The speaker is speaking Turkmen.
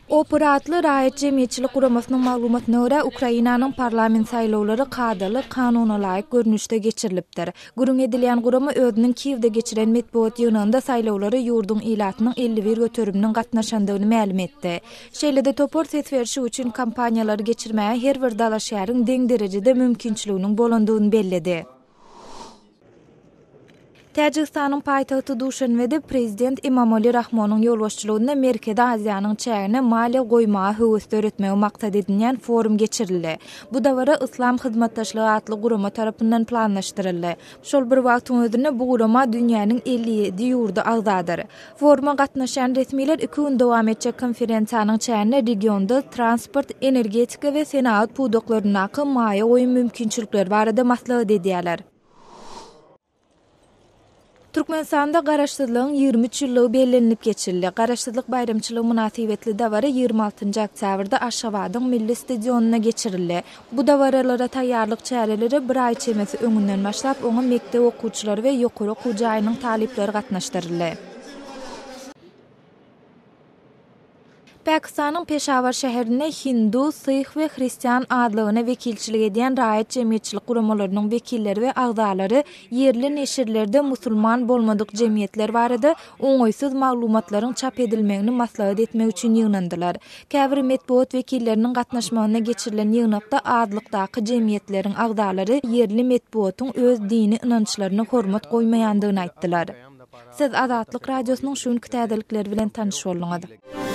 Opor atly raýat jemgyýetçilik guramasynyň maglumatyna görä, Ukrainanyň parlament saýlawlary kadaly, kanunalaýyk görnüşde geçirilipdir. Gürrüň edilýän gurama özüniň Kiýewde geçiren metbugat ýygnagynda saýlawlara ýurduň ilatynyň 51 göteriminiň gatnaşandygyny mälim etdi. Şeýle-de topar ses berşik üçin kampaniýalary geçirmäge her bir dalaşgäriň deň derejede mümkinçiliginiň bolandygyny belledi. Täjigistanyň paýtagty Duşanbede prezident Emomali Rahmonyň ýolbaşçylygynda Merkezi Aziýanyň çägine maliýe goýmaga höwes döretmegi maksat edinýän forum geçirildi. Bu dabara Yslam hyzmatdaşlygy atly gurama tarapyndan planlaşdyryldy. Şol bir wagtyň özünde bu gurama dünýäniň 57 ýurdy agzadyr. Foruma gatnaşýan resmiler iki gün dowam etjek konferensiýanyň çäginde regionda transport, energetika we senagat pudaklaryndaky maýa goýum mümkinçilikleri barada maslahat edýärler. Türkmenistanda Garaşsyzlygyň 23 ýyllygy bellenilip geçildi. Garaşsyzlyk baýramçylygy mynasybetli dabara 26-njy oktýabrda Aşgabadyň Milli stadionynda geçirildi. Bu dabaralara taýýarlyk çäreleri bir aý çemesi öňünden başlap, oňa mekdep okuwçylary we ýokary okuw jaýynyň talyplary gatnaşdyryldy. Pakistanyň Peşawar şäherinde hindu, syh we hristian azlygyna wekilçilik edýän raýat jemgyýetçilik guramalarynyň wekilleri we agzalary ýerli neşirlerde musulman bolmadyk jemgyýetler barada oňaýsyz maglumatlaryň çap edilmegini maslahat etmek üçin ýygnandylar. Käbir metbugat wekilleriniň gatnaşmagynda geçirilen ýygnakda azlykdaky jemgyýetleriň agzalary ýerli metbugatyň öz dini ynançlaryna hormat goýmaýandygyny aýtdylar. Siz Azatlyk Radiosynyň şu günki täzelikleri bilen tanyş bolduňyz.